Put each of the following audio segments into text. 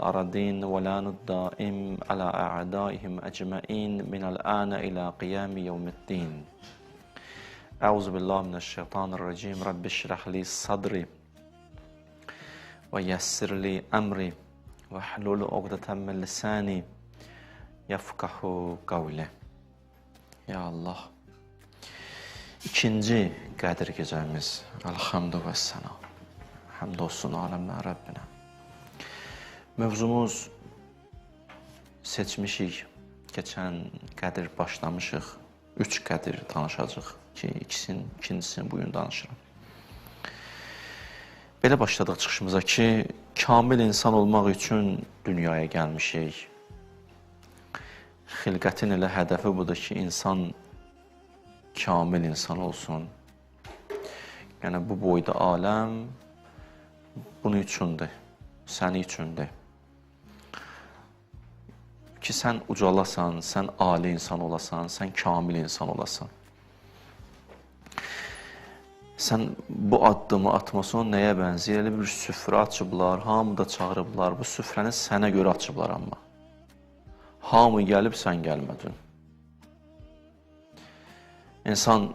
الأراضين ولعن الدائم على أعدائهم أجمعين من الآن إلى قيام يوم الدين. أعوذ بالله من الشيطان الرجيم. رب اشرح لي صدري ويسر لي أمري واحلل عقدة من لساني يفقه قولي. Ya Allah. İkinci Qədir gecəmiz. Elhamdü və səlam. Həmd olsun aləmlər Rəbbinə. Mövzumuz seçmişik. Keçən Qədir başlamışıq. 3 Qədir danışacaq ki, ikincisini bugün danışıram. Belə başladıq çıxışımıza ki, kamil insan olmaq üçün dünyaya gəlmişik. Xilqətin elə hədəfi budur ki, insan kamil insan olsun. Yəni, bu boyda aləm bunun üçündür, səni üçündür. Ki, sən ucalasan, sən ali insan olasan, sən kamil insan olasan. Sən bu addımı atmasan nəyə bənzəyir? Elə bir süfrə açıblar, hamı da çağırıblar. Bu süfrəni sənə görə açıblar amma. Hamı gəlib, sən gəlmədin. İnsan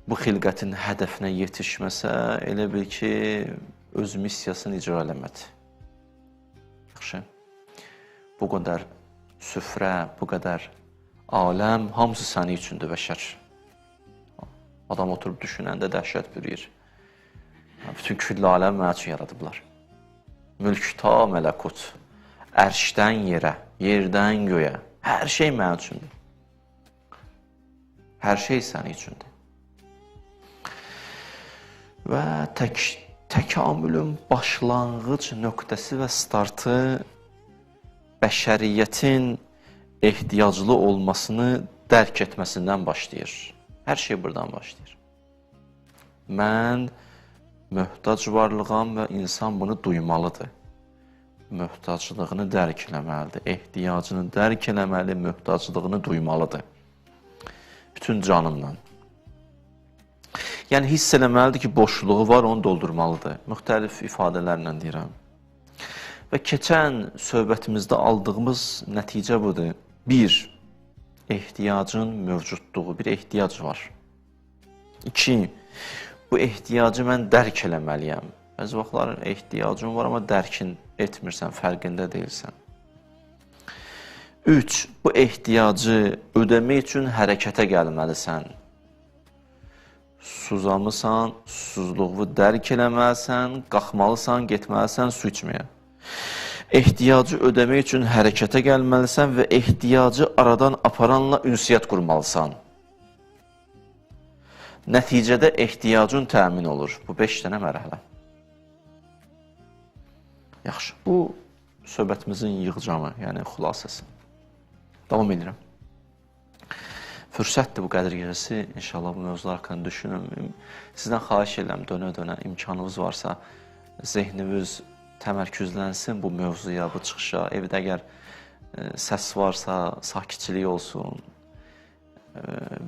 bu xilqətin hədəfinə yetişməsə, elə bil ki, öz missiyasını icra eləmədi. Yaxşı, bu qədər süfrə, bu qədər aləm, hamısı səni üçündür, bəşər. Adam oturub düşünəndə dəhşət bürüyür. Bütün küllü aləm mənə üçün yaradıblar. Mülk ta mələkut, ərşdən yerə, yerdən göyə, hər şey mənə üçündür. Hər şey səni üçündür. Və təkamülün başlanğıc nöqtəsi və startı bəşəriyyətin ehtiyaclı olmasını dərk etməsindən başlayır. Hər şey buradan başlayır. Mən möhtac varlığam və insan bunu duymalıdır. Möhtaclığını dərk eləməlidir, ehtiyacını dərk eləməli, möhtaclığını duymalıdır. Bütün canımla. Yəni, hiss eləməlidir ki, boşluğu var, onu doldurmalıdır. Müxtəlif ifadələrlə deyirəm. Və keçən söhbətimizdə aldığımız nəticə budur. Bir, ehtiyacın mövcudluğu, bir ehtiyac var. İki, bu ehtiyacı mən dərk eləməliyəm. Bəzi vaxtlar ehtiyacın var, amma dərkin etmirsən, fərqində deyilsən. Üç, bu ehtiyacı ödəmək üçün hərəkətə gəlməlisən. Suzamısan, susuzluğu dərk eləməlisən, qalxmalısan, getməlisən su içməyə. Ehtiyacı ödəmək üçün hərəkətə gəlməlisən və ehtiyacı aradan aparanla ünsiyyət qurmalısan. Nəticədə ehtiyacın təmin olur. Bu 5 dənə mərhələ. Yaxşı, bu söhbətimizin yığcamı, yəni xülasəsi. Davam edirəm. Fürsətdir bu Qədir gecəsi. İnşallah bu mövzular haqqında düşünün. Sizdən xahiş edirəm, dönə-dönə imkanınız varsa, zehniniz təmərküzlənsin bu mövzuya, bu çıxışa. Evdə əgər səs varsa, sakitçilik olsun.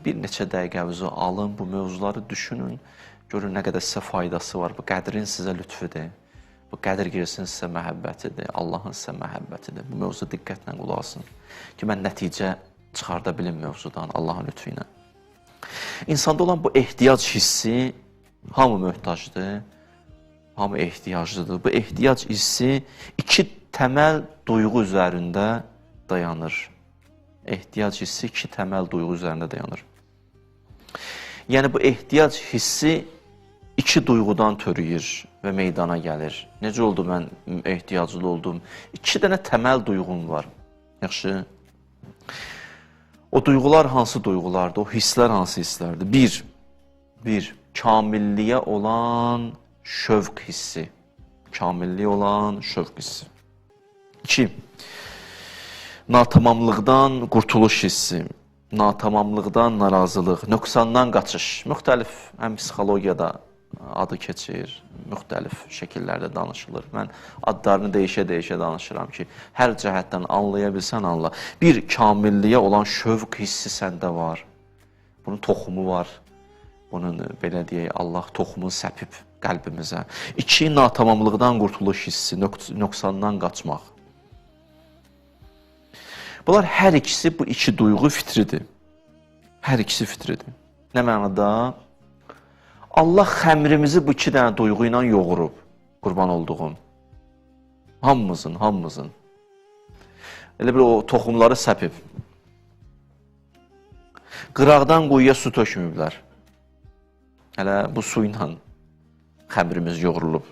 Bir neçə dəqiqənizi alın, bu mövzuları düşünün. Görün nə qədər sizə faydası var. Bu qədrin sizə lütfüdür. Bu Qədir gecəsinin sizə məhəbbətidir, Allahın sizə məhəbbətidir. Bu mövzu diqqətlə qulaq asın ki, mən nəticə çıxarda bilim mövzudan, Allahın lütfü ilə. İnsanda olan bu ehtiyac hissi, hamı möhtacdır, hamı ehtiyaclıdır. Bu ehtiyac hissi iki təməl duyğu üzərində dayanır. Ehtiyac hissi iki təməl duyğu üzərində dayanır. Yəni, bu ehtiyac hissi iki duyğudan törüyür və meydana gəlir. Necə oldu mən ehtiyaclı oldum? İki dənə təməl duyğum var. Yaxşı. O duyğular hansı duyğulardır? O hisslər hansı hisslərdir? Bir, kamilliyə olan şövq hissi. Kamilliyə olan şövq hissi. İki, natamamlıqdan qurtuluş hissi. Natamamlıqdan narazılıq, nöqsandan qaçış. Müxtəlif, həm psixologiyada adı keçir, müxtəlif şəkillərdə danışılır. Mən adlarını dəyişə-dəyişə danışıram ki, hər cəhətdən anlaya bilsən, anla. Bir, kamilliyə olan şövq hissi səndə var. Bunun toxumu var. Bunun, belə deyək, Allah toxumunu səpib qəlbimizə. İki, natamamlıqdan qurtuluş hissi, nöqsandan qaçmaq. Bunlar hər ikisi, bu iki duyğu fitridir. Hər ikisi fitridir. Nə mənada? Allah xəmrimizi bu iki dənə duyğu ilə yoğurub, qurban olduğum. Hamımızın, hamımızın. Elə bir o toxumları səpib. Qıraqdan quyuya su tökməyiblər. Hələ bu su ilə xəmrimiz yoğurulub.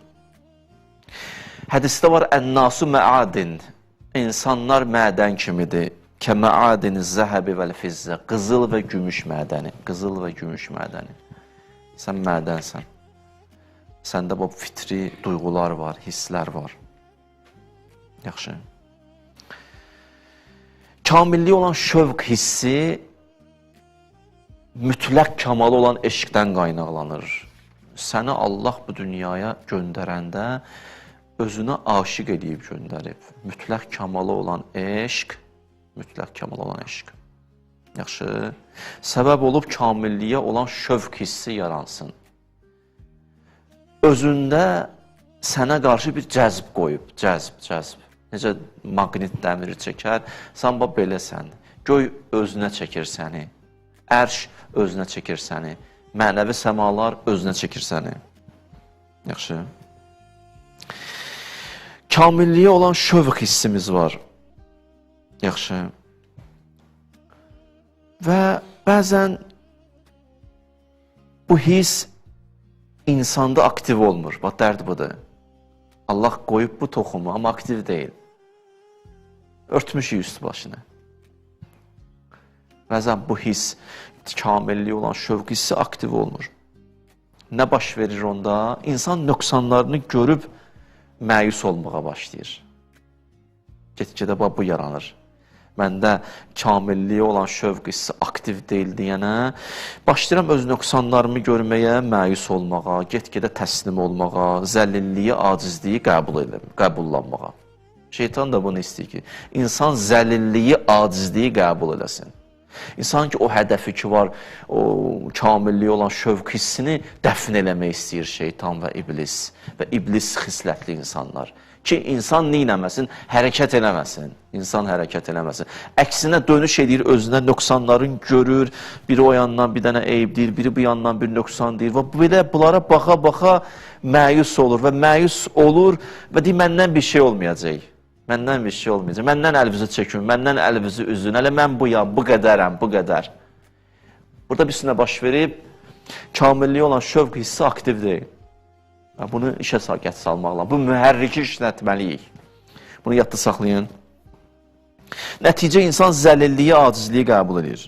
Hədisdə var, Ən-nasu məadin, insanlar mədən kimidir. Kəməadin zəhəbi vəl-fizzə, qızıl və gümüş mədəni, qızıl və gümüş mədəni. Sən mədənsən. Səndə bu fitri duyğular var, hisslər var. Yaxşı. Kamilliyi olan şövq hissi mütləq kamalı olan eşqdən qaynaqlanır. Səni Allah bu dünyaya göndərəndə özünə aşiq edib göndərib. Mütləq kamalı olan eşq, mütləq kamalı olan eşq. Yaxşı. Səbəb olub kamilliyə olan şövq hissi yaransın. Özündə sənə qarşı bir cəzb qoyub, cəzb, cəzb. Necə maqnit dəmiri çəkər, sən bax beləsən. Göy özünə çəkir səni, ərş özünə çəkir səni, mənəvi səmalar özünə çəkir səni. Yaxşı. Kamilliyə olan şövq hissimiz var. Yaxşı. Və bəzən bu hiss insanda aktiv olmur. Bax, dərd budur. Allah qoyub bu toxumu, amma aktiv deyil. Örtmüşük üst başını. Bəzən bu hiss, kamilliyi olan şövq hissi aktiv olmur. Nə baş verir onda? İnsan nöqsanlarını görüb məyus olmağa başlayır. Get-gedə bu yaranır. Məndə kamilliyi olan şövq hissi aktiv deyil deyənə, başlayıram öz nöqsanlarımı görməyə, məyus olmağa, get-gedə təslim olmağa, zəlilliyi, acizliyi qəbullanmağa. Şeytan da bunu istəyir ki, insan zəlilliyi, acizliyi qəbul eləsin. İnsan ki, o hədəfi ki var, o kamilliyi olan şövq hissini dəfn eləmək istəyir şeytan və iblis və iblis xislətli insanlar. Ki, insan neynəməsin? Hərəkət eləməsin. İnsan hərəkət eləməsin. Əksinə dönüş edir özünə, nöqsanların görür, biri o yandan bir dənə eyb deyir, biri bu yandan bir nöqsan deyir və belə bunlara baxa-baxa məyus olur və məyus olur və deyir, məndən bir şey olmayacaq. Məndən bir şey olmayacaq. Məndən əlinizi çəkin, məndən əlinizi üzün. Hələ mən buyam, bu qədərəm, bu qədər. Burada bir sünə baş verib, kamilliyi olan şövq hissi aktiv deyil. Bunu işə qət salmaqla, bu mühərriki işlətməliyik. Bunu yadda saxlayın. Nəticə insan zəlilliyi, acizliyi qəbul edir.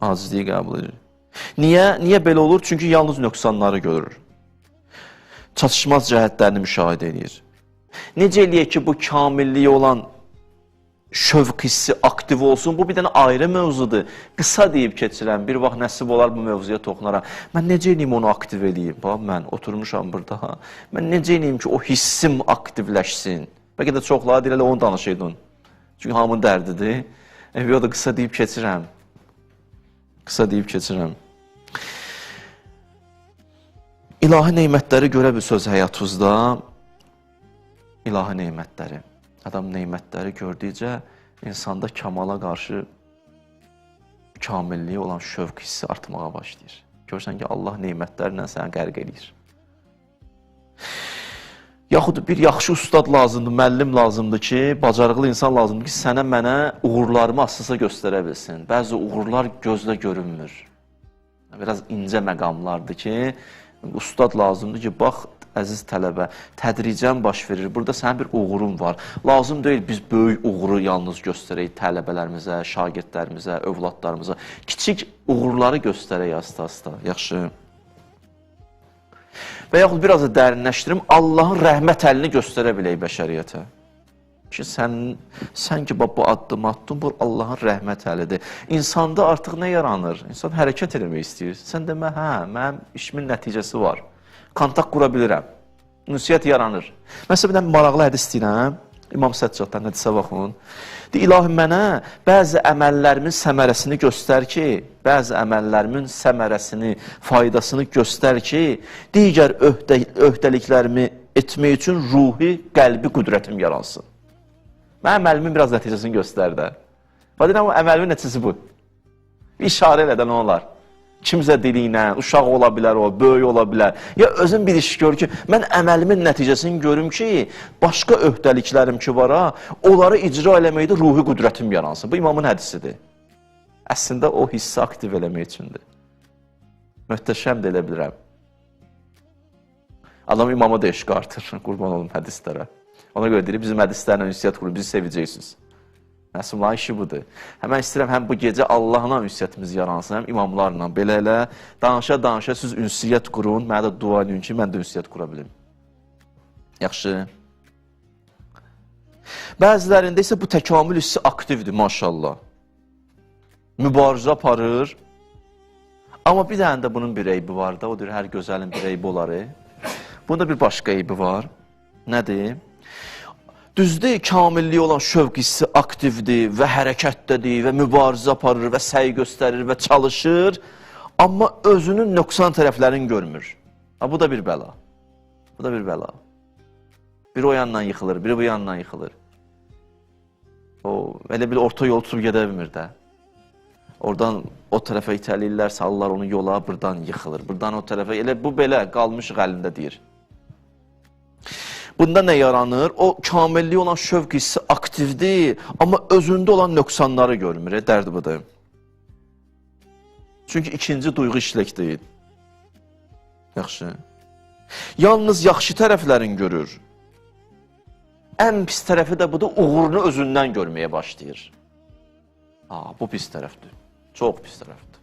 Acizliyi qəbul edir. Niyə? Niyə belə olur? Çünki yalnız nöqsanları görür. Çatışmaz cəhətlərini müşahidə edir. Necə eləyək ki, bu kamilliyi olan şövq hissi aktiv olsun? Bu bir dənə ayrı mövzudur. Qısa deyib keçirəm, bir vaxt nəsib olar bu mövzuya toxunaram. Mən necə eləyim onu aktiv eləyim? Bax, mən oturmuşam burada. Mən necə eləyim ki, o hissim aktivləşsin? Bəlkə də çoxları deyir, elə onu danışıydın. Çünki hamının dərdidir. O da qısa deyib keçirəm. Qısa deyib keçirəm. İlahi neymətləri görə bir söz həyatınızda. İlahi neymətləri. Adam neymətləri gördükcə insanda kamala qarşı kamilliyi olan şövq hissi artmağa başlayır. Görsən ki, Allah neymətlərlə səni qərq eləyir. Yaxud bir yaxşı ustad lazımdır, müəllim lazımdır ki, bacarıqlı insan lazımdır ki, sənə, mənə uğurlarımı asısa göstərə bilsin. Bəzi uğurlar gözlə görünmür. Biraz incə məqamlardır ki, ustad lazımdır ki, bax, əziz tələbə, tədricən baş verir. Burada sənin bir uğurun var. Lazım deyil biz böyük uğuru yalnız göstərək tələbələrimizə, şagirdlərimizə, övladlarımıza. Kiçik uğurları göstərək asta-asta. Yaxşı. Və yaxud biraz da dərinləşdirim, Allahın rəhmət əlini göstərə bilək bəşəriyyətə. Ki, sən ki, bu addımı atdın, bu Allahın rəhmət əlidir. İnsanda artıq nə yaranır? İnsan hərəkət eləmək istəyir. Sən demə, hə, mənim işimin nəticəsi var. Kontakt qura bilirəm. Ünsiyyət yaranır. Məsələn, bir dənə maraqlı hədis deyirəm. İmam Səccaddan hədisə baxın. Deyir, İlahi mənə bəzi əməllərimin səmərəsini göstər ki, bəzi əməllərimin səmərəsini, faydasını göstər ki, digər öhdəliklərimi etmək üçün ruhi, qəlbi qüdrətim yaransın. Mən əməlimin biraz nəticəsini göstər də. Bax, deyirəm, o əməlimin nəticəsi bu. Bir işarə elə də nə olar? Kimsə dili ilə, uşaq ola bilər o, böyük ola bilər. Ya özün bir iş gör ki, mən əməlimin nəticəsini görüm ki, başqa öhdəliklərim ki var ha, onları icra eləməkdə ruhi qüdrətim yaransın. Bu imamın hədisidir. Əslində o hissi aktiv eləmək üçündür. Möhtəşəm də elə bilirəm. Adam imama da eşqi artır, qurban olum hədislərə. Ona görə deyir, bizim hədislərlə ünsiyyət qurun, bizi sevəcəksiniz. Məsumların işi budur. Həmən istəyirəm, həm bu gecə Allahla ünsiyyətimiz yaransın, həm imamlarla. Belə elə danışa-danışa siz ünsiyyət qurun, mənə də dua edin ki, mən də ünsiyyət qura bilim. Yaxşı. Bəzilərində isə bu təkamül hissi aktivdir, maşallah. Mübarizə aparır. Amma bir dənə də bunun bir eybi var da, o deyir, hər gözəlin bir eybi olar. Bunda bir başqa eybi var. Nədir? Düzdür, kamilliyi olan şövq hissi aktivdir və hərəkətdədir və mübarizə aparır və səy göstərir və çalışır, amma özünün nöqsan tərəflərini görmür. Ha, bu da bir bəla. Bu da bir bəla. Biri o yandan yıxılır, biri bu yandan yıxılır. O, elə bir orta yol tutub gedə bilmir də. Oradan o tərəfə itəliyirlər, salırlar onu yola, buradan yıxılır. Buradan o tərəfə, elə bu belə qalmışıq əlində deyir. Bunda nə yaranır? O kamilliyi olan şövq hissi aktivdir, amma özündə olan nöqsanları görmür. Dərd budur. Çünki ikinci duyğu işlək deyil. Yaxşı. Yalnız yaxşı tərəflərini görür. Ən pis tərəfi də budur, uğurunu özündən görməyə başlayır. Ha, bu pis tərəfdir. Çox pis tərəfdir.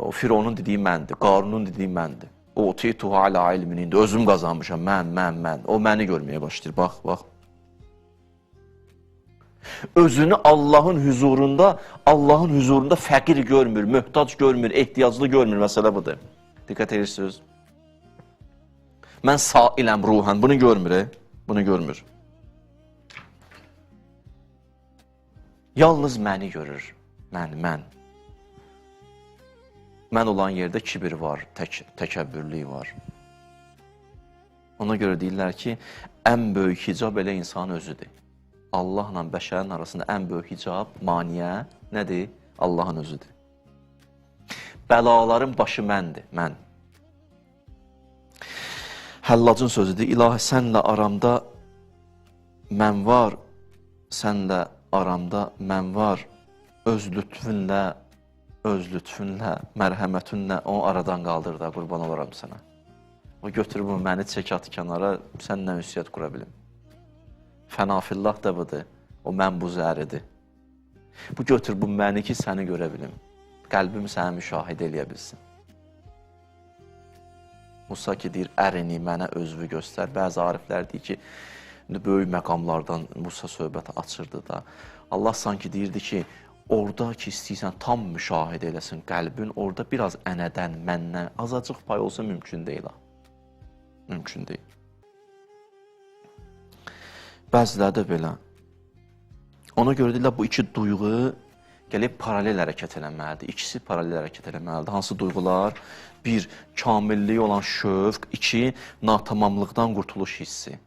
O Fironun dediyi məndir, Qarunun dediyi məndir. O tituhu ala ilmin indi özüm qazanmışam, mən. O məni görməyə başlayır, bax, bax. Özünü Allahın hüzurunda fəqir görmür, möhtac görmür, ehtiyaclı görmür, məsələ budur. Diqqət edirsiniz. Mən sailəm ruhən, bunu görmür, bunu görmür. Yalnız məni görür, mən. Mən olan yerdə kibir var, təkəbbürlük var. Ona görə deyirlər ki, ən böyük hicab elə insanın özüdür. Allahla bəşərin arasında ən böyük hicab, maniyə nədir? Allahın özüdür. Bəlaların başı məndir, mən. Həllacın sözüdür, İlahi sənlə aramda mən var, sənlə aramda mən var, öz lütfünlə, mərhəmətinlə onu aradan qaldır da, qurban olaram sənə. O götür bunu, məni çək at kənara, səninlə ünsiyyət qura bilim. Fənafillah da budur, o mən bu zəridir. Bu götür bu məni ki, səni görə bilim. Qəlbim səni müşahidə eləyə bilsin. Musa ki, deyir, ərini mənə özünü göstər. Bəzi ariflər deyir ki, böyük məqamlardan Musa söhbəti açırdı da. Allah sanki deyirdi ki, orada ki, istəyirsən tam müşahidə eləsin qəlbin, orada biraz ənədən, məndən azacıq pay olsa mümkün deyil. Ha. Mümkün deyil. Bəziləri də belə. Ona görə deyirlər, bu iki duyğu gəlib paralel hərəkət eləməlidir. İkisi paralel hərəkət eləməlidir. Hansı duyğular? Bir, kamilliyi olan şövq. İki, natamamlıqdan qurtuluş hissi.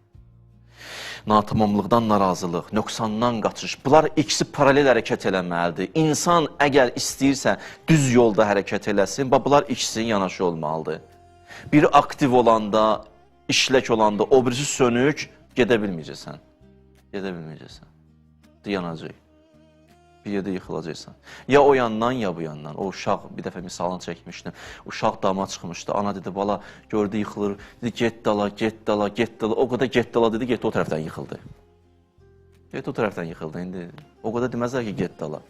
Natamamlıqdan narazılıq, nöqsandan qaçış. Bunlar ikisi paralel hərəkət eləməlidir. İnsan əgər istəyirsə düz yolda hərəkət eləsin, bunlar ikisinin yanaşı olmalıdır. Biri aktiv olanda, işlək olanda, o birisi sönük, gedə bilməyəcəksən. Gedə bilməyəcəksən. Dayanacaq. Bir yerdə yıxılacaqsan. Ya o yandan, ya bu yandan. O uşaq, bir dəfə misalını çəkmişdim. Uşaq dama çıxmışdı. Ana dedi, bala, gördü yıxılır. Dedi, get dala, get dala, get dala. O qədər get dala dedi, getdi o tərəfdən yıxıldı. Getdi o tərəfdən yıxıldı. İndi o qədər deməzlər ki, get dala.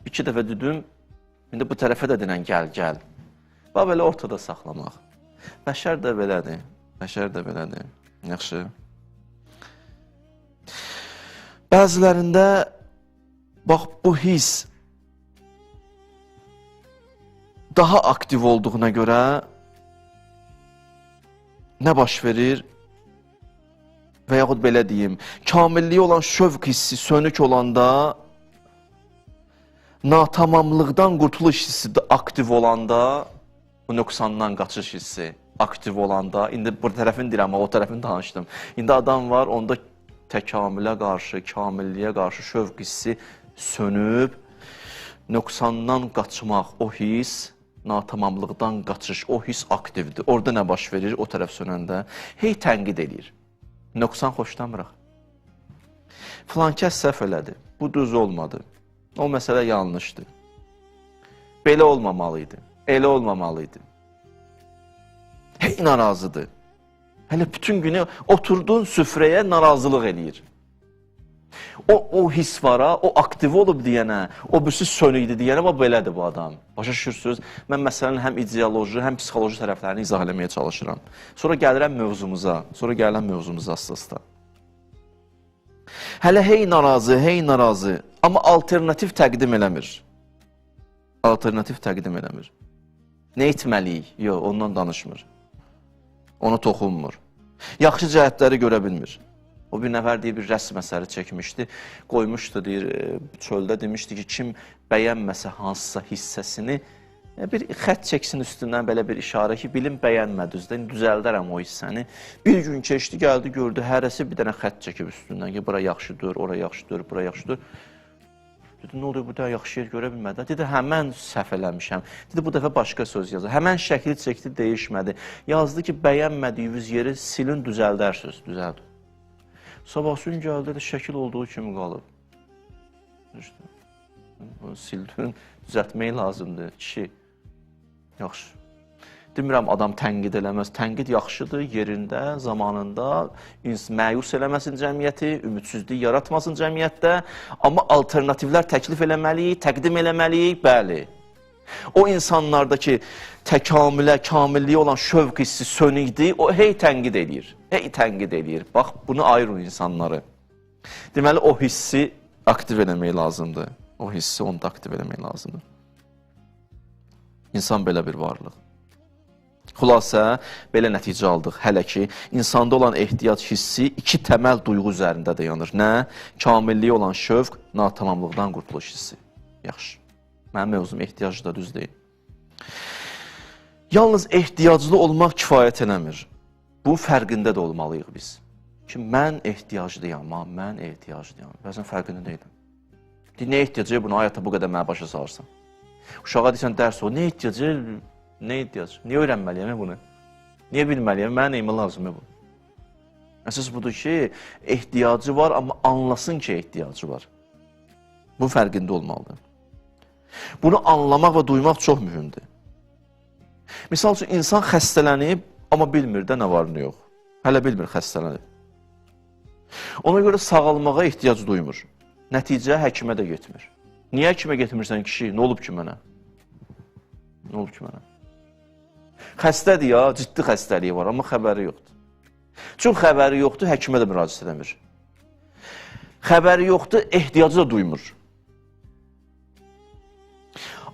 İki dəfə dedim, indi bu tərəfə də denən gəl, gəl. Bax, belə ortada saxlamaq. Bəşər də belədir. Bəşər də belədir. Yaxşı. Bəzilərində bax, bu his daha aktiv olduğuna görə nə baş verir? Və yaxud belə deyim, kamilliyi olan şövq hissi sönük olanda, natamamlıqdan qurtuluş hissi də aktiv olanda, bu nöqsandan qaçış hissi aktiv olanda, indi bu tərəfini deyirəm, amma o tərəfini danışdım. İndi adam var, onda təkamülə qarşı, kamilliyə qarşı şövq hissi sönüb, nöqsandan qaçmaq o his, natamamlıqdan qaçış o his aktivdir. Orada nə baş verir o tərəf sönəndə? Hey tənqid eləyir. Nöqsan xoşlamırıq. Filan kəs səhv elədi. Bu düz olmadı. O məsələ yanlışdır. Belə olmamalı idi. Elə olmamalı idi. Hey narazıdır. Hələ bütün günü oturduğun süfrəyə narazılıq eləyir. O his var ha, o aktiv olub deyənə, o birisi sönüydü deyənə, bax belədir bu adam. Başa düşürsünüz? Mən məsələnin həm ideoloji, həm psixoloji tərəflərini izah eləməyə çalışıram. Sonra gəlirəm mövzumuza, asta-asta. Hələ hey narazı, hey narazı, amma alternativ təqdim eləmir. Alternativ təqdim eləmir. Nə etməliyik? Yox, ondan danışmır. Ona toxunmur. Yaxşı cəhətləri görə bilmir. O bir nəfər deyir, bir rəsm əsəri çəkmişdi, qoymuşdu, deyir, çöldə demişdi ki, kim bəyənməsə hansısa hissəsini, bir xət çəksin üstündən belə bir işarə ki, bilim bəyənmədi üzdən, düzəldərəm o hissəni. Bir gün keçdi, gəldi, gördü, hərəsi bir dənə xət çəkib üstündən ki, bura yaxşıdır, ora yaxşıdır, bura yaxşıdır. Dedi, nə oluyor, bu da yaxşı yer görə bilmədi. Dedi, həmən səhv eləmişəm. Dedi, bu dəfə başqa söz yazır. Həmən şəkli çəkdi, dəyişmədi. Yazdı ki, bəyənmədiyiniz yeri silin, düzəldərsiniz, düzəldi. Sabah gün gəldi, dedi, şəkil olduğu kimi qalıb. İşte, bunu sildin, düzəltmək lazımdır, kişi. Yaxşı. Demirəm, adam tənqid eləməz. Tənqid yaxşıdır, yerində, zamanında, məyus eləməsin cəmiyyəti, ümidsizlik yaratmasın cəmiyyətdə. Amma alternativlər təklif eləməliyik, təqdim eləməliyik, bəli. O insanlardakı təkamülə, kamilliyə olan şövq hissi sönükdür, o hey tənqid eləyir. Hey tənqid eləyir. Bax, bunu ayırın insanları. Deməli, o hissi aktiv eləmək lazımdır. O hissi onu da aktiv eləmək lazımdır. İnsan belə bir varlıq. Xülasə, belə nəticə aldıq. Hələ ki, insanda olan ehtiyac hissi iki təməl duyğu üzərində dayanır. Nə? Kamilliyə olan şövq, natamamlıqdan qurtuluş hissi. Yaxşı. Mənim mövzum ehtiyacı da düz deyil. Yalnız ehtiyaclı olmaq kifayət eləmir. Bu fərqində də olmalıyıq biz. Ki, mən ehtiyaclıyam, mən ehtiyaclıyam. Bəzən fərqində deyiləm. Deyir, nə ehtiyacı bunu ayata bu qədər mənə başa salırsan? Uşağa deyirsən, dərs o, nə ehtiyacı? Nə ehtiyac? Niyə öyrənməliyəm bunu? Niyə bilməliyəm? Mənə neyimə lazımdır bu? Əsas budur ki, ehtiyacı var, amma anlasın ki, ehtiyacı var. Bu fərqində olmalıdır. Bunu anlamaq və duymaq çox mühümdür. Misal üçün, insan xəstələnib, amma bilmir də nə var, nə yox. Hələ bilmir xəstələnib. Ona görə sağalmağa ehtiyac duymur. Nəticə həkimə də getmir. Niyə həkimə getmirsən kişi? Nə olub ki mənə? Nə olub ki mənə? Xəstədir ya, ciddi xəstəliyi var, amma xəbəri yoxdur. Çünki xəbəri yoxdur, həkimə də müraciət edəmir. Xəbəri yoxdur, ehtiyacı da duymur.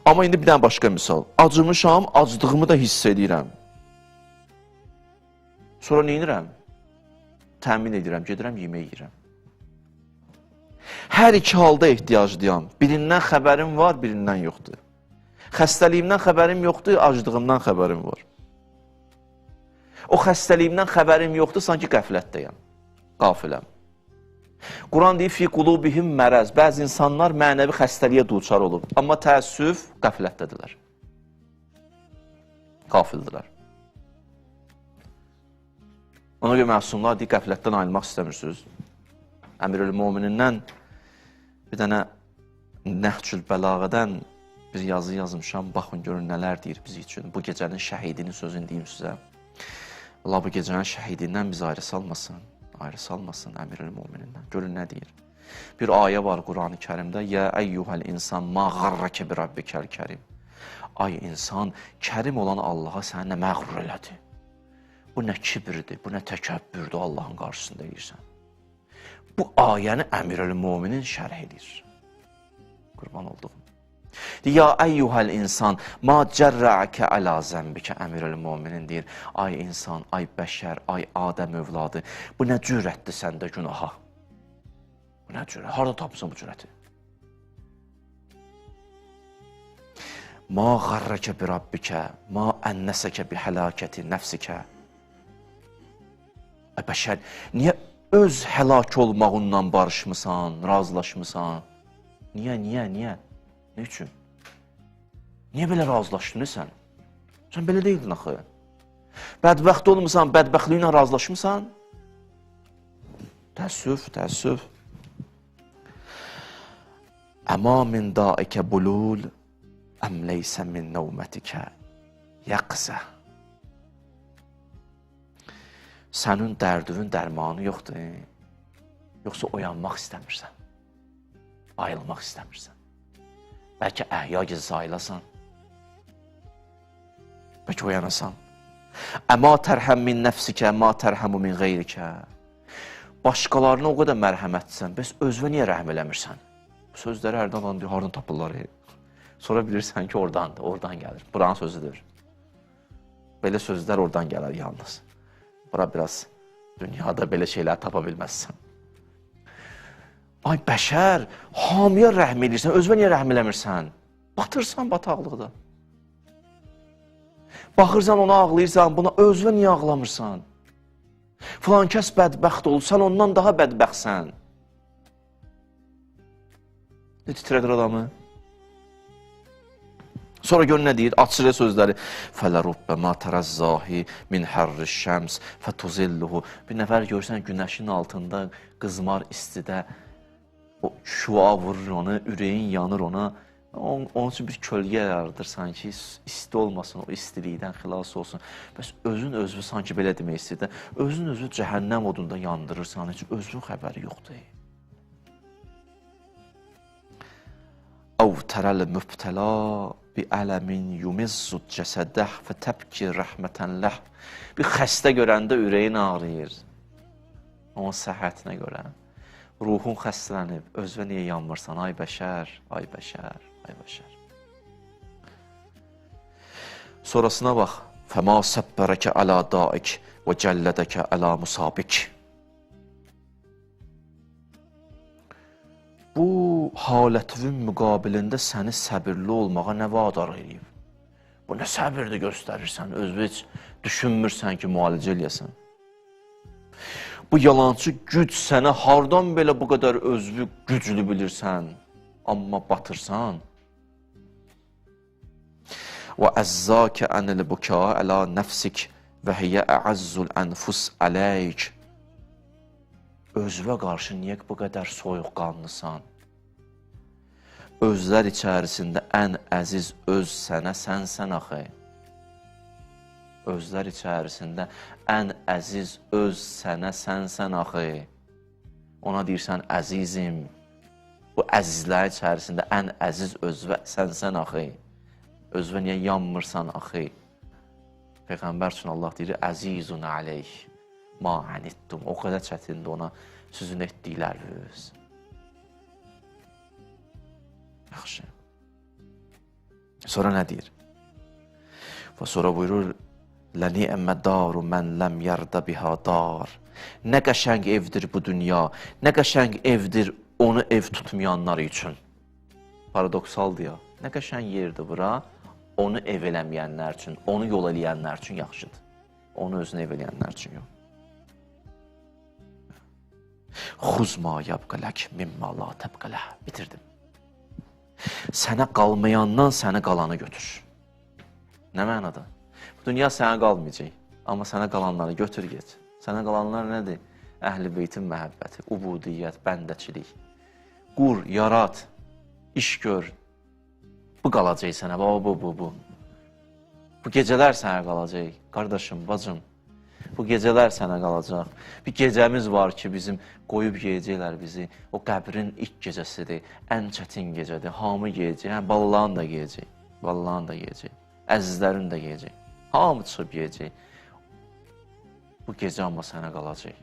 Amma indi bir dənə başqa misal. Acımışam, acdığımı da hiss edirəm. Sonra nə edirəm? Təmin edirəm, gedirəm, yemək yeyirəm. Hər iki halda ehtiyaclıyam. Birindən xəbərim var, birindən yoxdur. Xəstəliyimdən xəbərim yoxdur, acdığımdan xəbərim var. O xəstəliyimdən xəbərim yoxdur, sanki qəflətdəyəm, qafiləm. Quran deyir, fi qulubihim mərəz. Bəzi insanlar mənəvi xəstəliyə duçar olub, amma təəssüf qəflətdədirlər. Qafildilər. Ona görə məsumlar deyir, qəflətdən ayrılmaq istəmirsiniz. Əmirül Müminindən bir dənə Nəhcül Bəlağədən bir yazı yazmışam, baxın görün nələr deyir biz üçün. Bu gecənin şəhidinin sözünü deyim sizə. Allah bu gecənin şəhidindən bizi ayrı salmasın. Ayrı salmasın Əmirül Müminindən. Görün nə deyir. Bir ayə var Qurani Kərimdə. Yə əyyuhəl insan ma qarrəkə bi rabbikəl kərim. Ay insan, kərim olan Allaha səni nə məğrur elədi? Bu nə kibirdir, bu nə təkəbbürdür Allahın qarşısında eləyirsən. Bu ayəni Əmirül Müminin şərh edir. Qurban olduğum. Ya əyyuhəl insan, ma cərrəkə əla zəmbikə, Əmirül Müminin deyir. Ay insan, ay bəşər, ay Adəm övladı, bu nə cürətdir səndə günaha? Bu nə cürət? Harada tapmısan bu cürəti? Ma qarrəkə bi rabbikə, ma ənnəsəkə bi həlakəti nəfsikə. Ay bəşər, niyə öz həlak olmağından barışmısan, razılaşmısan? Niyə, niyə, niyə? Nə üçün? Niyə belə razılaşdın sən? Sən belə deyildin axı. Bədbəxt olmusan, bədbəxtliyinlə razılaşmısan? Təəssüf, təəssüf. Əma min daikə bulul, əm leysə min nəvmətikə yəqzə. Sənin dərdinin dərmanı yoxdur. Yoxsa oyanmaq istəmirsən, ayılmaq istəmirsən. Bəlkə əhya gecəsi ayılasan, bəlkə oyanasan. Əma tərhəm min nəfsikə, əma tərhəmu min qeyrikə. Başqalarına o qədər mərhəmətsən, bəs özünə niyə rəhm eləmirsən? Bu sözləri hərdən alan deyir, hardan tapırlar? Sonra bilirsən ki, oradandır, oradan gəlir. Buranın sözüdür. Belə sözlər oradan gələr yalnız. Bura biraz dünyada belə şeylər tapa bilməzsən. Ay bəşər, hamıya rəhm edirsən, özünə niyə rəhm eləmirsən? Batırsan bataqlıqda. Baxırsan ona ağlayırsan, buna özünə niyə ağlamırsan? Filan kəs bədbəxt oldu, sən ondan daha bədbəxtsən. Nə titrədir adamı? Sonra gör nə deyir? Açır sözləri. Fələrubbə ma tərəzzahi min hərri şəms fətuzilluhu. Bir nəfər görsən günəşin altında qızmar istidə o şua vurur onu, ürəyin yanır ona. Onun üçün bir kölgə yaradır sanki, isti olmasın, o istilikdən xilas olsun. Bəs özün özünü sanki belə demək istəyir də, özün özünü cəhənnəm odunda yandırırsan, heç özünün xəbəri yoxdur. Əv tərəl mübtəla bi ələmin yumizzu cəsədəh fətəbki rəhmətən ləh. Bir xəstə görəndə ürəyin ağrıyır. Onun səhhətinə görə. Ruhun xəstələnib, özünə niyə yanmırsan? Ay bəşər, ay bəşər, ay bəşər. Sonrasına bax. Fəma səbbərəkə əla daik və cəllədəkə əla musabik. Bu halətivin müqabilində səni səbirli olmağa nə vadar eləyib? Bu nə səbirdir göstərirsən, özünü heç düşünmürsən ki, müalicə eləyəsən. Bu yalancı güc sənə hardan belə bu qədər özünü güclü bilirsən, amma batırsan. Və əzzakə ənil bukâ əla nəfsik və hiyə əəzzul ənfus əleyk. Özünə qarşı niyə bu qədər soyuqqanlısan? Özlər içərisində ən əziz öz sənə sənsən axı. Özlər içərisində ən əziz öz sənə sənsən axı. Ona deyirsən əzizim. Bu əzizlər içərisində ən əziz özvə sənsən axı. Özvə niyə yanmırsan axı? Peyğəmbər üçün Allah deyir, əzizun aleyh ma anittum. O qədər çətindir ona sizin etdikləriniz. Yaxşı. Sonra nə deyir? Və sonra buyurur, Ləni'mə daru mən ləm yarda biha dar. Nə qəşəng evdir bu dünya, nə qəşəng evdir onu ev tutmayanlar üçün. Paradoksaldır ya. Nə qəşəng yerdir bura, onu ev eləməyənlər üçün, onu yol eləyənlər üçün yaxşıdır. Onu özünü ev eləyənlər üçün yox. Xuz ma yabqa lək, mimma la təbqə ləh. Bitirdim. Sənə qalmayandan sənə qalanı götür. Nə mənada? Bu dünya sənə qalmayacaq, amma sənə qalanları götür get. Sənə qalanlar nədir? Əhl-i beytin məhəbbəti, ubudiyyət, bəndəçilik. Qur, yarat, iş gör. Bu qalacaq sənə, baba, bu. Bu gecələr sənə qalacaq, qardaşım, bacım. Bu gecələr sənə qalacaq. Bir gecəmiz var ki, bizim qoyub yeyəcəklər bizi. O qəbrin ilk gecəsidir, ən çətin gecədir. Hamı yeyəcək, hə, balaların da yeyəcək, balaların da yeyəcək, əzizlərin də yeyəcək. Hamı çıxıb yeyəcək. Bu gecə amma sənə qalacaq.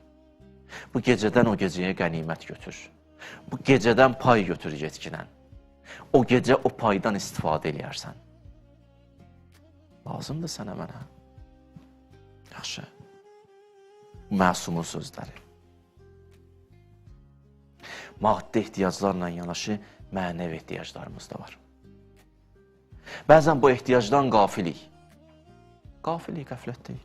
Bu gecədən o gecəyə qənimət götür. Bu gecədən pay götür getkinən. O gecə o paydan istifadə eləyərsən. Lazımdır sənə mənə. Yaxşı. Məsumun sözləri. Maddi ehtiyaclarla yanaşı mənəvi ehtiyaclarımız da var. Bəzən bu ehtiyacdan qafilik. Qafilik, qəflətdəyik.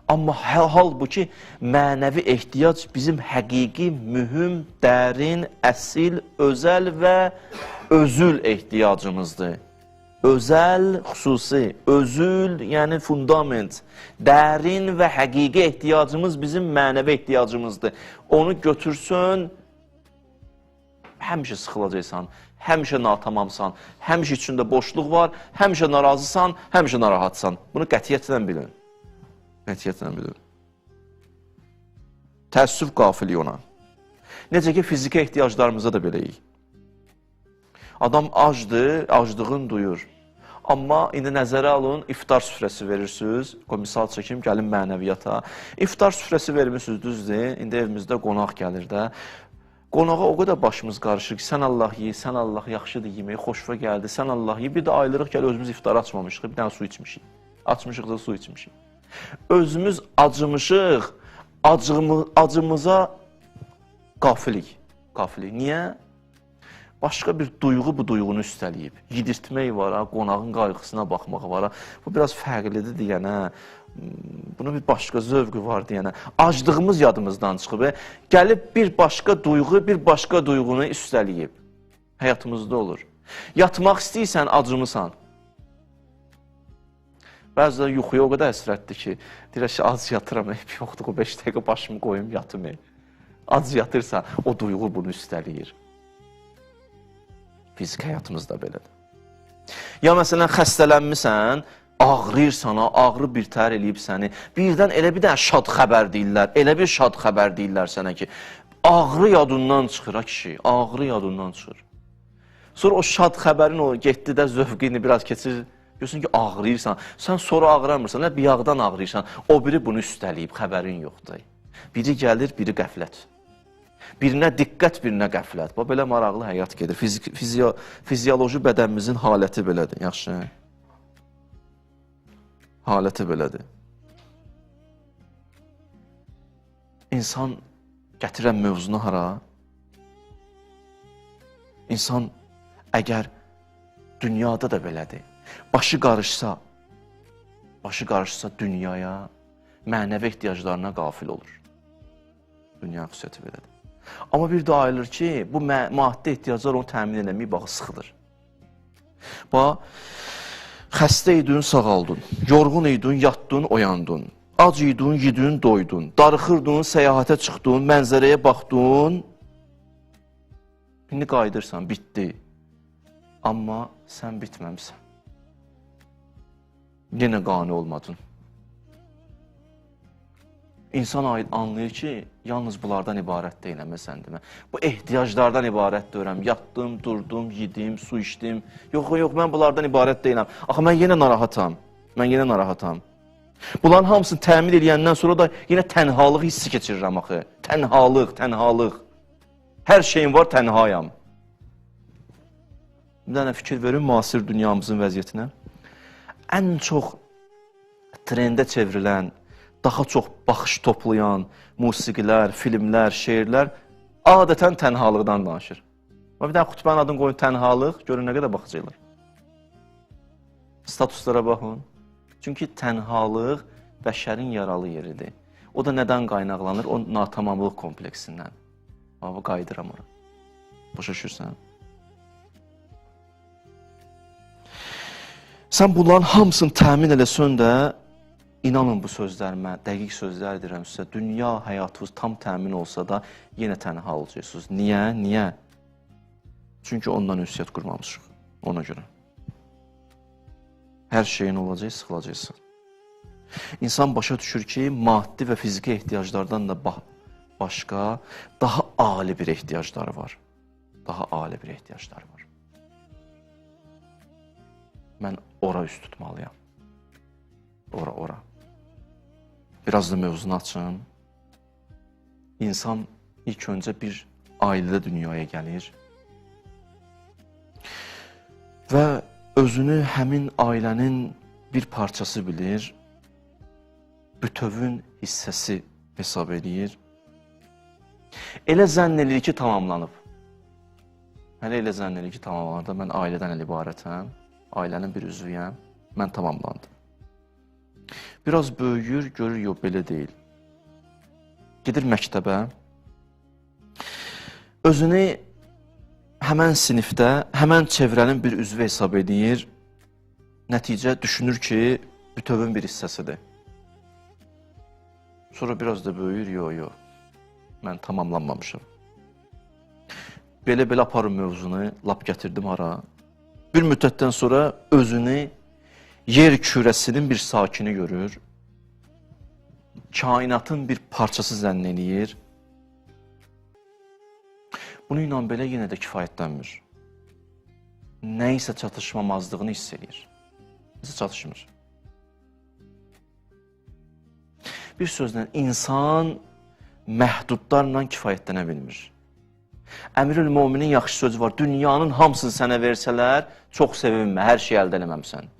Amma halbuki mənəvi ehtiyac bizim həqiqi, mühüm, dərin, əsil, özəl və özül ehtiyacımızdır. Özəl, xüsusi, özül, yəni fundament, dərin və həqiqi ehtiyacımız bizim mənəvi ehtiyacımızdır. Onu götürsün, həmişə sıxılacaqsan, həmişə natamamsan, həmişə içində boşluq var, həmişə narazısan, həmişə narahatsan. Bunu qətiyyətlə bilin. Qətiyyətlə bilin. Təəssüf qafili ona. Necə ki, fiziki ehtiyaclarımıza da beləyik. Adam acdır, aclığını duyur. Amma indi nəzərə alın, iftar süfrəsi verirsiniz. Qoy, misal çəkim, gəlin mənəviyyata. İftar süfrəsi vermişsiniz, düzdür. İndi evimizdə qonaq gəlir də. Qonağa o qədər başımız qarışır ki, sən Allah ye, sən Allah yaxşıdır yeməyi, xoşva gəldi, sən Allah ye. Bir də ayılırıq, gəl özümüz iftar açmamışıq, bir dənə su içmişik. Açmışıq da su içmişik. Özümüz acımışıq, acımıza qafilik. Qafilik. Niyə? Başqa bir duyğu bu duyğunu üstələyib. Yedirtmək var, ha, qonağın qayğısına baxmaq var. Ha. Bu biraz fərqlidir deyənə, bunun bir başqa zövqü var deyənə. Aclığımız yadımızdan çıxıb. Gəlib bir başqa duyğu, bir başqa duyğunu üstələyib. Həyatımızda olur. Yatmaq istəyirsən, acımısan. Bəzən yuxuya o qədər həsrətdir ki, deyirək ki, az yatıram, eyb yoxdur, o 5 dəqiqə başımı qoyum, yatım. Az yatırsa, o duyğu bunu üstələyir. Fiziki həyatımızda belədir. Ya məsələn, xəstələnmisən, ağrıyır sana, ağrı bir tər eləyib səni. Birdən elə bir dənə şad xəbər deyirlər, elə bir şad xəbər deyirlər sənə ki, ağrı yadından çıxır, ha kişi, ağrı yadından çıxır. Sonra o şad xəbərin o getdi də zövqini biraz keçir, görürsən ki, ağrıyırsan. Sən sonra ağramırsan, nə bir yağdan ağrıyırsan. O biri bunu üstələyib, xəbərin yoxdur. Biri gəlir, biri qəflət. Birinə diqqət, birinə qəflət. Bax, belə maraqlı həyat gedir. Fizioloji bədənimizin haləti belədir. Yaxşı. Haləti belədir. İnsan gətirən mövzunu hara? İnsan əgər dünyada da belədir. Başı qarışsa, başı qarışsa dünyaya, mənəvi ehtiyaclarına qafil olur. Dünya xüsusiyyəti belədir. Amma bir də ayılır ki, bu maddi ehtiyaclar onu təmin eləməyib, bax, sıxılır. Bax, xəstə idin, sağaldın, yorğun idin, yatdın, oyandın, ac idin, yedin, doydun, darıxırdın, səyahətə çıxdın, mənzərəyə baxdın, indi qayıdırsan, bitdi. Amma sən bitməmsən. Yenə qane olmadın. İnsan anlayır ki, yalnız bunlardan ibarət deyiləm, sən demə. Bu ehtiyaclardan ibarət deyirəm. Yatdım, durdum, yedim, su içdim. Yox, yox, mən bunlardan ibarət deyiləm. Axı, mən yenə narahatam. Mən yenə narahatam. Bunların hamısını təmin eləyəndən sonra da yenə tənhalıq hissi keçirirəm axı. Tənhalıq, tənhalıq. Hər şeyim var, tənhayam. Bir dənə fikir verin müasir dünyamızın vəziyyətinə. Ən çox trendə çevrilən, daha çox baxış toplayan musiqilər, filmlər, şeirlər adətən tənhalıqdan danışır. Bir dənə xutbənin adını qoyun tənhalıq, görün nə qədər baxacaqlar. Statuslara baxın. Çünki tənhalıq bəşərin yaralı yeridir. O da nədən qaynaqlanır? O natamamlıq kompleksindən. Amma qayıdıram ora. Başa düşürsən? Sən bunların hamısını təmin eləsən də, inanın bu sözlərimə, dəqiq sözlər deyirəm sizə, dünya həyatınız tam təmin olsa da yenə tənha olacaqsınız. Niyə? Niyə? Çünki ondan ünsiyyət qurmamışıq, ona görə. Hər şeyin olacaq, sıxılacaqsın. İnsan başa düşür ki, maddi və fiziki ehtiyaclardan da başqa, daha ali bir ehtiyacları var. Daha ali bir ehtiyacları var. Mən ora üst tutmalıyam. Ora, ora. Biraz da mövzunu açın. İnsan ilk öncə bir ailədə dünyaya gəlir və özünü həmin ailənin bir parçası bilir, bütövün hissəsi hesab edir. Elə zənn eləyir ki, tamamlanıb. Hələ elə zənn eləyir ki, tamamlanıb da, mən ailədən ibarətəm, ailənin bir üzvüyəm, mən tamamlandım. Biraz böyüyür, görür, yox, belə deyil. Gedir məktəbə. Özünü həmən sinifdə, həmən çevrənin bir üzvü hesab edir. Nəticə düşünür ki, bütövün bir hissəsidir. Sonra biraz da böyüyür, yox, yox, mən tamamlanmamışam. Belə-belə aparım mövzunu, lap gətirdim hara. Bir müddətdən sonra özünü yer kürəsinin bir sakini görür. Kainatın bir parçası zənn eləyir. Bununla belə yenə də kifayətlənmir. Nəyisə çatışmamazlığını hiss eləyir. Nəyisə çatışmır. Bir sözlə, insan məhdudlarla kifayətlənə bilmir. Əmirül Müminin yaxşı sözü var. Dünyanın hamısını sənə versələr, çox sevinmə, hər şey əldə eləməmsən.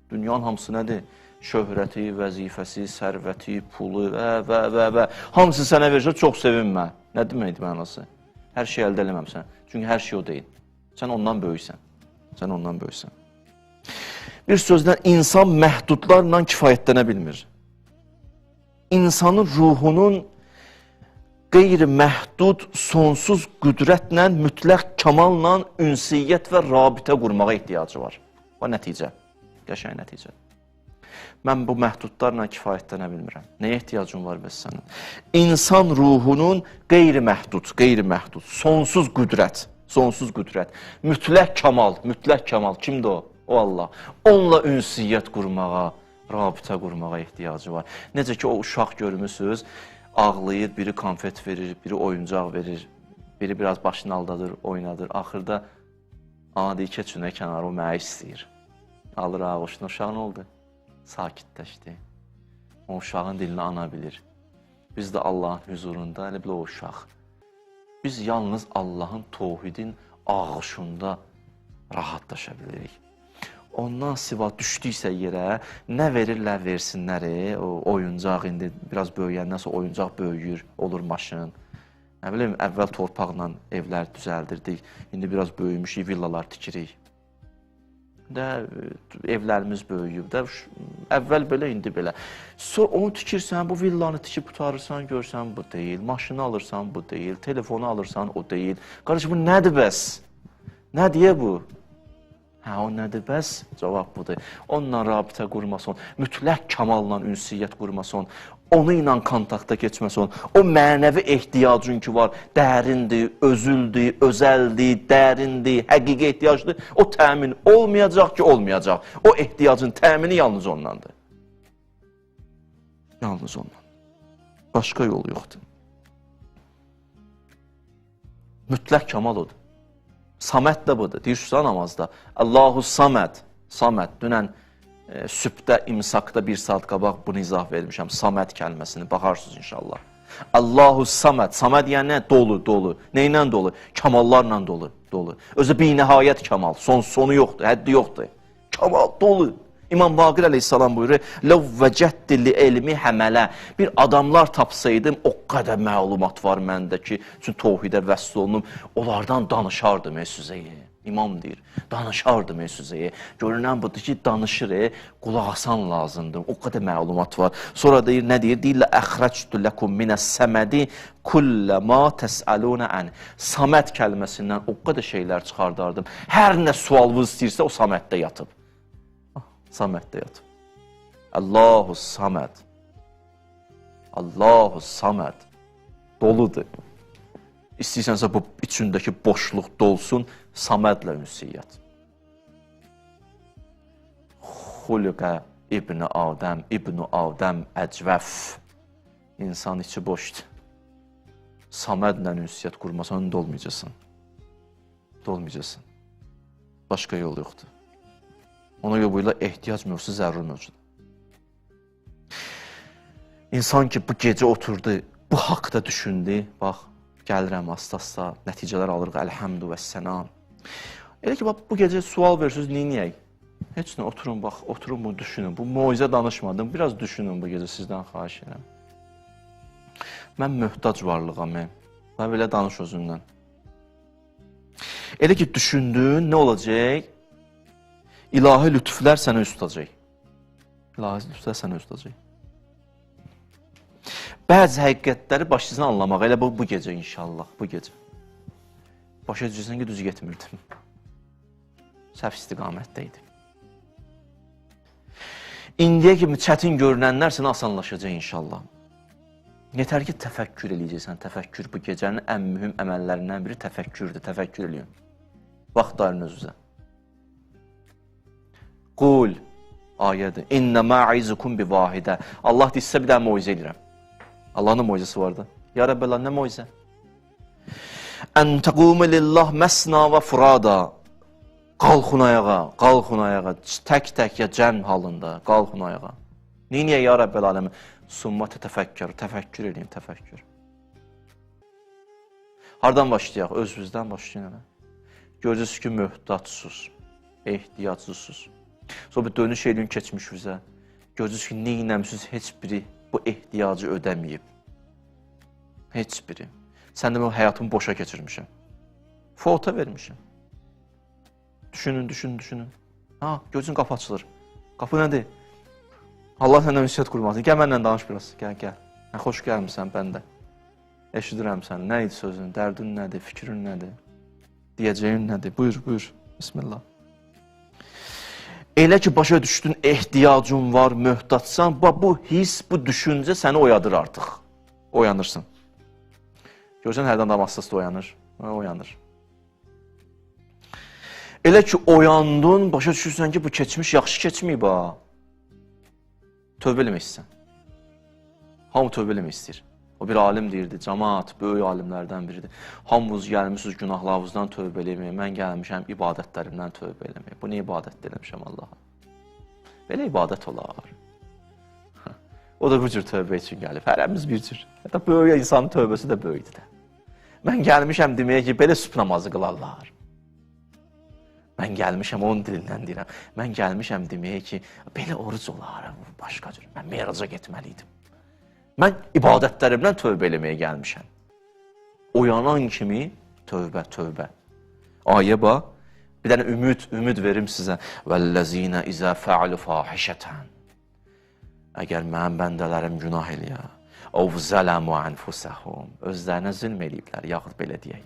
Dünyanın hamısı nədir? Şöhrəti, vəzifəsi, sərvəti, pulu və. Hamısını sənə versələr, çox sevinmə. Nə deməkdir mənası? Hər şey əldə eləməmsən. Çünki hər şey o deyil. Sən ondan böyüksən. Sən ondan böyüksən. Bir sözlə, insan məhdudlarla kifayətlənə bilmir. İnsanın ruhunun qeyri-məhdud, sonsuz qüdrətlə, mütləq kamalla ünsiyyət və rabitə qurmağa ehtiyacı var. Bu nəticə, qəşəng nəticə. Mən bu məhdudlarla kifayətlənə bilmirəm. Nəyə ehtiyacın var bəs sənin? İnsan ruhunun qeyri-məhdud, sonsuz qüdrət, mütləq kamal, kimdir o? O Allah. Onunla ünsiyyət qurmağa, rabitə qurmağa ehtiyacı var. Necə ki, o uşaq görmüsünüz, ağlayır, biri konfet verir, biri oyuncaq verir, biri biraz başını aldadır, oynadır. Axırda, ana deyir, keçin kənara, o mənə istəyir. Alır ağuşuna, uşaq nə oldu? Sakitləşdi. O uşağın dilini ana bilir. Biz də Allahın hüzurunda, elə bilə o uşaq. Biz yalnız Allahın tohidin ağuşunda rahatlaşa bilirik. Ondan siva düşdüksə yerə, nə verirlər versinlər, o oyuncaq indi biraz böyüyəndən sonra oyuncaq böyüyür, olur maşın. Nə bilim, əvvəl torpaqla evlər düzəldirdik, indi biraz böyümüşük, villalar tikirik. Də, evlərimiz böyüyüb, də, əvvəl belə, indi belə. Sonra onu tikirsən, bu villanı tikib qurtarırsan, görsən bu deyil, maşını alırsan bu deyil, telefonu alırsan o deyil. Qardaş, bu nədir bəs? Nə deyə bu? Hə, o nədir bəs? Cavab budur. Onunla rabitə qurmasın, mütləq kamalla ünsiyyət qurmasın, onu ilə kontakta keçməsin, o mənəvi ehtiyacın ki var, dərindir, özüldür, özəldir, dərindir, həqiqi ehtiyacdır, o təmin olmayacaq ki, olmayacaq. O ehtiyacın təmini yalnız ondandır. Yalnız ondan. Başqa yolu yoxdur. Mütləq kamal odur. Saməd də budur. Deyirsən namazda. Allahu Saməd. Saməd. Dünən sübhdə, imsakda bir saat qabaq bunu izah vermişəm. Saməd kəlməsini. Baxarsınız inşallah. Allahu Saməd. Saməd yəni nə? Dolu, dolu. Neynən dolu? Kamallarla dolu, dolu. Özü binəhayət kamal. Sonu yoxdur, həddi yoxdur. Kamal dolu. İmam Baqir əleyhissalam buyurur, Ləv vəcəddi li elmi həmələ. Bir adamlar tapsaydım, o qədər məlumat var məndə ki, çünki tohidə vəsl olunum, onlardan danışardım sizə. İmam deyir, danışardım sizə. Görünən budur ki, danışır, qulaq asan lazımdır. O qədər məlumat var. Sonra deyir, nə deyir? Deyir, əxrəctü ləkum minəs-səmədi kullə ma təsəlunə ən. Saməd kəlməsindən o qədər şeylər çıxardardım. Hər nə sualınız istəyirsə, o Saməddə yatıb. Saməddə yatıb. Allahu Saməd. Allahu Saməd. Doludur. İstəyirsənsə bu içindəki boşluq dolsun, Samədlə ünsiyyət. Xuliqə İbn-i Adəm, İbn-i Adəm əcvəf. İnsan içi boşdur. Samədlə ünsiyyət qurmasan dolmayacaqsan. Dolmayacaqsan. Başqa yol yoxdur. Ona görə buyurlar, ehtiyac mövzusu zərur mövzudur. İnsan ki, bu gecə oturdu, bu haqda düşündü, bax, gəlirəm asta-asta, nəticələr alırıq, əlhəmdü və səlam. Elə ki, bax, bu gecə sual verirsiniz, neyniyək? Heç nə, oturun, bax, oturun bunu düşünün. Bu moizə danışmadım, biraz düşünün bu gecə, sizdən xahiş edirəm. Mən möhtac varlığam, mən belə danış özündən. Elə ki, düşündün, nə olacaq? İlahi lütflər sənə üst tutacaq. Lazım tutsa sən öz tutacaq. Bəzi həqiqətləri başlayırsan anlamağa, elə bu gecə inşallah, bu gecə. Başa düşürsən ki, düz getmirdim. Səhv istiqamətdə idim. İndiyə kimi çətin görünənlər sənə asanlaşacaq inşallah. Yetər ki, təfəkkür eləyəcəksən. Təfəkkür bu gecənin ən mühüm əməllərindən biri təfəkkürdür. Təfəkkür eləyin. Vaxt ayırın özünüzə. Qul ayədir. İnnəmə izukum bi vahidə. Allah deyirsə bir dənə moizə eləyirəm. Allahın moizəsi vardı. Ya Rəbbələ, nə moizə? Ən təqumu lillah məsna və furada. Qalxın ayağa, qalxın ayağa, tək-tək ya cəm halında, qalxın ayağa. Niyə ya Rəbbəl aləmin? Summa təfəkkür, təfəkkür eləyin, təfəkkür. Hardan başlayaq? Özünüzdən başlayın hələ. Görürsünüz ki, möhtacsınız, ehtiyacsızsınız. Sonra bir dönüş eləyin keçmişinizə. Görürsünüz ki, nə eləmisiniz, heç biri bu ehtiyacı ödəməyib. Heç biri. Sən də mən həyatımı boşa keçirmişəm. Fota vermişəm. Düşünün, düşünün, düşünün. Ha, gözün qapı açılır. Qapı nədir? Allah səndən ünsiyyət qurmasın. Gəl mənlə danış biraz. Gəl, gəl. Hə, xoş gəlmirsən bəndə. Eşidirəm səni. Nə idi sözün? Dərdin nədir? Fikrin nədir? Deyəcəyin nədir? Buyur, buyur. Bismillah. Elə ki, başa düşdün, ehtiyacın var, möhtacsan, bu his, bu düşüncə səni oyadır artıq. Oyanırsın. Görsən, hərdən adam asta-asta oyanır. Oyanır. Elə ki, oyandın, başa düşürsən ki, bu keçmiş yaxşı keçməyib ha. Tövbə eləmək istəyirsən. Hamı tövbə eləmək istəyir. O bir alim deyirdi, camaat, böyük alimlərdən biridir. Hamınız gəlmişsiniz günahlarınızdan tövbə eləməyə, mən gəlmişəm ibadətlərimdən tövbə eləməyə. Bu nə ibadət eləmişəm Allaha? Belə ibadət olar. O da bu cür tövbə üçün gəlib. Hərəmiz bir cür. Hətta böyük insanın tövbəsi də böyükdür də. Mən gəlmişəm deməyə ki, belə sübh namazı qılarlar. Mən gəlmişəm, onun dilindən deyirəm. Mən gəlmişəm deməyə ki, belə oruc olar, başqa cür. Mən meraca getməliydim. Mən ibadətlərimdən tövbə eləməyə gəlmişəm. Oyanan kimi tövbə, tövbə. Ayə bax, bir dənə ümid, ümid verim sizə. Vəllezine izə fəalu fahişətən. Əgər mənim bəndələrim günah eləyə, ov zələmu ənfusəhum. Özlərinə zülm eləyiblər, yaxud belə deyək.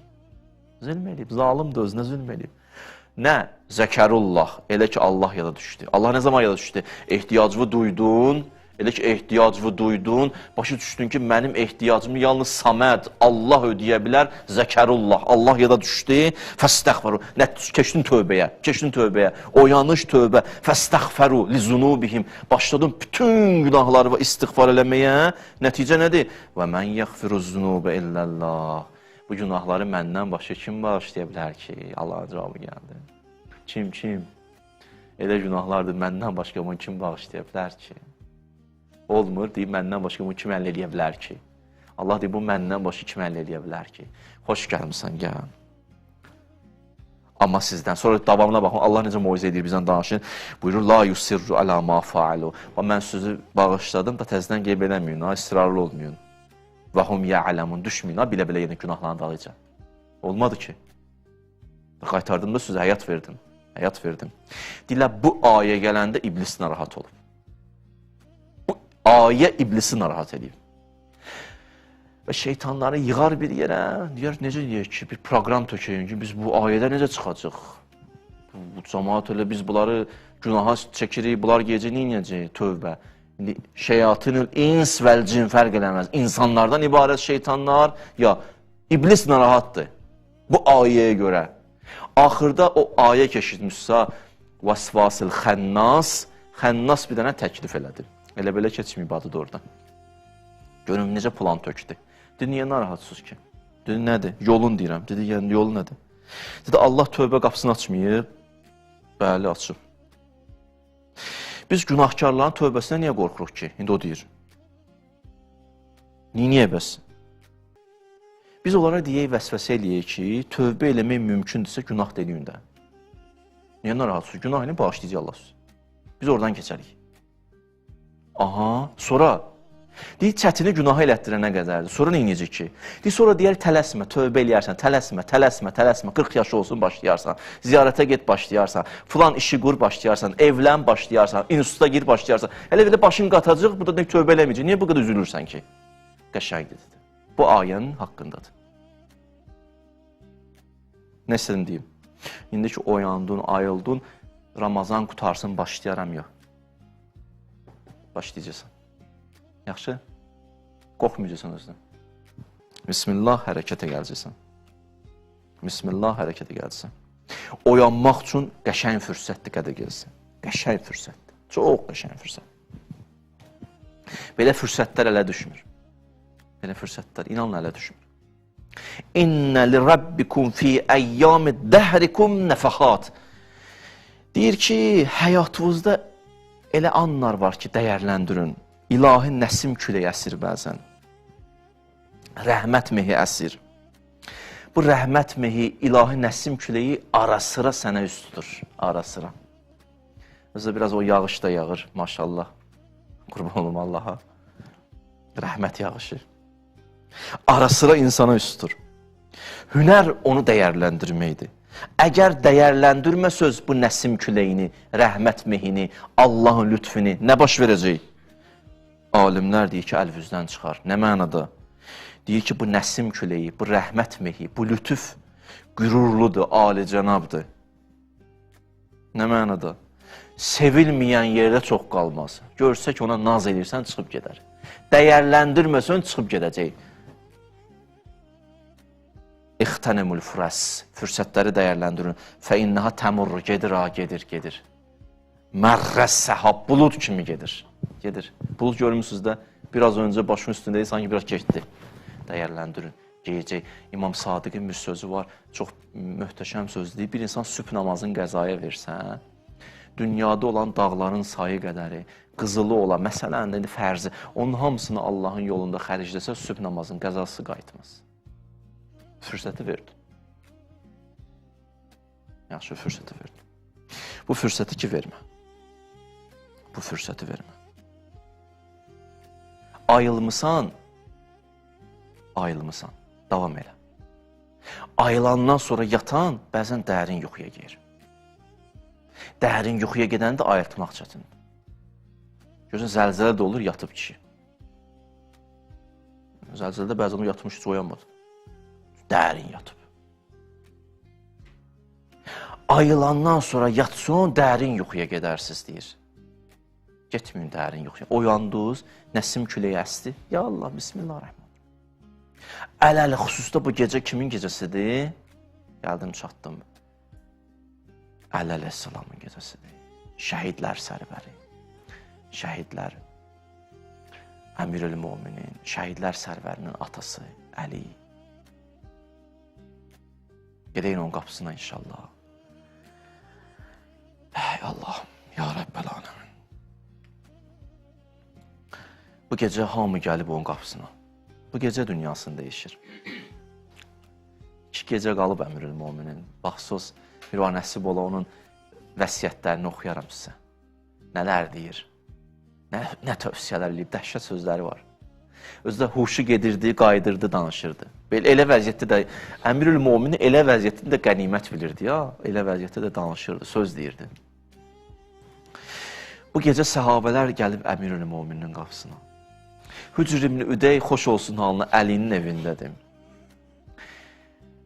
Zülm eləyib, zalimdir, özünə zülm eləyib. Nə? Zəkərullah, elə ki Allah yada düşdü. Allah nə zaman yada düşdü? Ehtiyacını duydun, elə ki ehtiyacını duydun, başa düşdün ki mənim ehtiyacımı yalnız Saməd, Allah ödəyə bilər, Zəkərullah, Allah yada düşdü, fəstəxfəru, nə, keçdin tövbəyə, keçdin tövbəyə, oyanış tövbə, fəstəxfəru lizunubihim, başladın bütün günahları və istiğfar eləməyə, nəticə nədir? Və mən yəxfiru zunubə illəllah. Bu günahları məndən başqa kim bağışlaya bilər ki? Allahın cavabı gəldi. Kim, kim? Elə günahlardır, məndən başqa bunu kim bağışlaya bilər ki? Olmur, deyib, məndən başqa bunu kim həll eləyə bilər ki? Allah deyib, bu məndən başqa kim həll eləyə bilər ki? Xoş gəlmişsən, gəl. Amma sizdən, sonra davamına baxın, Allah necə moizə edir, bizdən danışın. Buyurur, la yusirru alə ma faalu. Mən sözü bağışladım da təzdən qeyb eləməyin, israrlı olmayın. Və hum ya'ləmun, düşməyin, bilə-bilə yenə günahlarını dalıca. Olmadı ki. Qaytardım da sözə, həyat verdim. Həyat verdim. Deyirlər, bu ayə gələndə iblis narahat olub. Bu ayə iblisi narahat edib. Və şeytanları yığar bir yerə, deyər, necə deyək ki, bir proqram tökəyin ki, biz bu ayədə necə çıxacaq? Bu cəmaat elə, biz bunları günaha çəkirik, bunlar gecə nə edəcək? Tövbə. İndi şeyatinül ins vəl cin fərq eləməz. İnsanlardan ibarət şeytanlar, ya iblis narahatdır bu ayəyə görə. Axırda o ayə keçirmişsə, vasvasil xənnas, xənnas bir dənə təklif elədi. Elə belə keçməyib adı da orada. Görüm necə plan tökdü. Dedi, niyə narahatsınız ki? Dedi, nədir? Yolun deyirəm. Dedi, yəni yolu nədir? Dedi, Allah tövbə qapısını açmayıb. Bəli, açıb. Biz günahkarların tövbəsinə niyə qorxuruq ki? İndi o deyir. Niyə bəs? Biz onlara deyək, vəsvəsə eləyək ki, tövbə eləmək mümkündürsə günah dediyin də. Niyə narahatsınız? Günah ilə bağışlayacaq Allah sizi. Biz oradan keçərik. Aha, sonra Deyir, çətini günahı elətdirənə qədərdir. Sonra nə edəcək ki? Deyir, sonra deyər, tələsmə, tövbə eləyərsən, tələsmə, tələsmə, tələsmə, 40 yaşı olsun başlayarsan, ziyarətə get başlayarsan, filan işi qur başlayarsan, evlən başlayarsan, instituta gir başlayarsan. Elə belə başın qatacaq, bu da tövbə eləməyəcək. Niyə bu qədər üzülürsən ki? Qəşəngdir, dedi. Bu ayənin haqqındadır. Nə istədim deyim? İndi ki, oyandın, ayıldın, Ramazan qutarsın, başlayaram, yox. Başlayacaqsan. Yaxşı? Qorxmayacaqsan özünə. Bismillah, hərəkətə gələcəksən. Bismillah, hərəkətə gələcəksən. Oyanmaq üçün qəşəng fürsətdir, qədir gecəsi. Qəşəng fürsətdir. Çox qəşəng fürsət. Belə fürsətlər ələ düşmür. Belə fürsətlər, inanın, ələ düşmür. İnnə li rabbikum fi əyyami dəhrikum nəfəxat. Deyir ki, həyatınızda elə anlar var ki, dəyərləndirin. İlahi nəsim küləyi əsir bəzən. Rəhmət mehi əsir. Bu rəhmət mehi, ilahi nəsim küləyi ara-sıra sənə üst tutur. Ara-sıra. Özü biraz o yağış da yağır, maşallah. Qurban olum Allaha. Rəhmət yağışı. Ara-sıra insana üst tutur. Hünər onu dəyərləndirməkdir. Əgər dəyərləndirməsöz bu nəsim küləyini, rəhmət mehini, Allahın lütfünü nə baş verəcək? Alimlər deyir ki, əl-üzdən çıxar. Nə mənada? Deyir ki, bu nəsim küləyi, bu rəhmət mehi, bu lütuf qürurludur, alicənabdır. Nə mənada? Sevilməyən yerdə çox qalmaz. Görsə ki, ona naz edirsən, çıxıb gedər. Dəyərləndirməsən, çıxıb gedəcək. İxtənimul furəs, fürsətləri dəyərləndirin. Fə innəha təmurru, gedir ha, gedir, gedir. Mərrəs səhab, bulud kimi gedir. Gedir. Bulud görmüsünüz də, biraz öncə başın üstündəydi, sanki biraz getdi. Dəyərləndirin. Geyəcək. İmam Sadiqin bir sözü var, çox möhtəşəm sözdür. Bir insan sübh namazını qəzaya versə, dünyada olan dağların sayı qədəri, qızılı ola, məsələn, indi fərzi, onun hamısını Allahın yolunda xərcləsə, sübh namazının qəzası qayıtmaz. Fürsəti verdin. Yaxşı, fürsəti verdin. Bu fürsəti ki, vermə. Bu fürsəti vermə. Ayılmısan, ayılmısan, davam elə. Ayılandan sonra yatan bəzən dərin yuxuya gedir. Dərin yuxuya gedəndə ayıltmaq çətindir. Görürsən, zəlzələ də olur, yatıb kişi. Zəlzələdə bəzən o yatmış, heç oyanmadı. Dərin yatıb. Ayılandan sonra yatsın, dərin yuxuya gedərsiniz, deyir. Getməyin dərin yuxuya. Oyandınız, nəsim küləyi əsdi. Ya Allah, Bismillahirrahmanirrahim. Ələl xüsusda bu gecə kimin gecəsidir? Gəldim, çatdım. Əli əleyhissalamın gecəsidir. Şəhidlər sərvəri. Şəhidlər Əmirül Müminin, şəhidlər sərvərinin atası Əli. Gedəyin onun qapısına inşallah. Ey Allah, ya Rəbbəl aləmin. Bu gecə hamı gəlib onun qapısına. Bu gecə dünyasını dəyişir. 2 gecə qalıb Əmirül Müminin. Baxsız, bir var nəsib ola onun vəsiyyətlərini oxuyaram sizə. Nələr deyir, nə tövsiyələr eləyib, dəhşət sözləri var. Özü də huşu gedirdi, qayıdırdı, danışırdı. Belə, elə vəziyyətdə də, Əmirül Mümini elə vəziyyətdə də qənimət bilirdi ya, elə vəziyyətdə də danışırdı, söz deyirdi. Bu gecə səhabələr gəlib Əmirül Müminin qapısına. Hücr ibn Üdey xoş olsun halına Əlinin evindədir.